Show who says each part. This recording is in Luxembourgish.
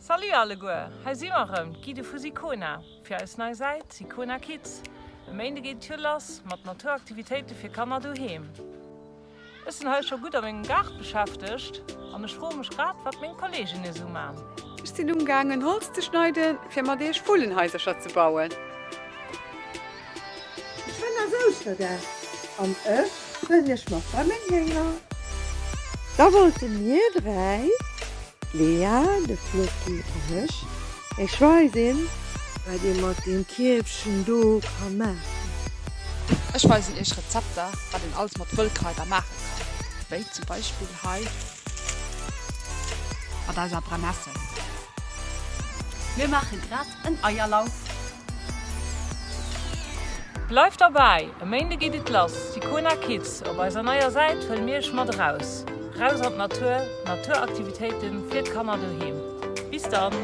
Speaker 1: Salut alleguer, hei si mer erëm, d'Guidë vu Sicona, fir eis nei Säit Sicona Kids. E Méinde geet et jo lass mat Naturaktivitéite fir Kanner doheem. Ech sinn hei scho gutt a mengem Gaart beschäftegt an ech froe mech grad, wat meng Kolleegen esou man.
Speaker 2: Ech sinn umgaangen Holz ze schneiden fir mat iech Vullenhaisercher ze bauen.
Speaker 3: Geschwënn ass Ouschterdag an ech huelen iech mat bei meng Hénger. Da wollte mir 3, d'Lea, de Floki an ech, iech weisen, wat ee mat deem Kierfchen do ka maachen.
Speaker 4: Ech weisen iech Rezepter, wat een alles mat Wëllkraider maache kann, wéi zum Beispill hei mat eiser Brennessel.
Speaker 5: Mir maache grad en Eierlauf.
Speaker 1: Bleift derbäi, e Méinde geet et lass, Sicona Kids! Op eiser neier Säit huele mir iech mat eraus, raus an d'Natur, Naturaktivitéiten fir d'Kanner doheem. Bis dann!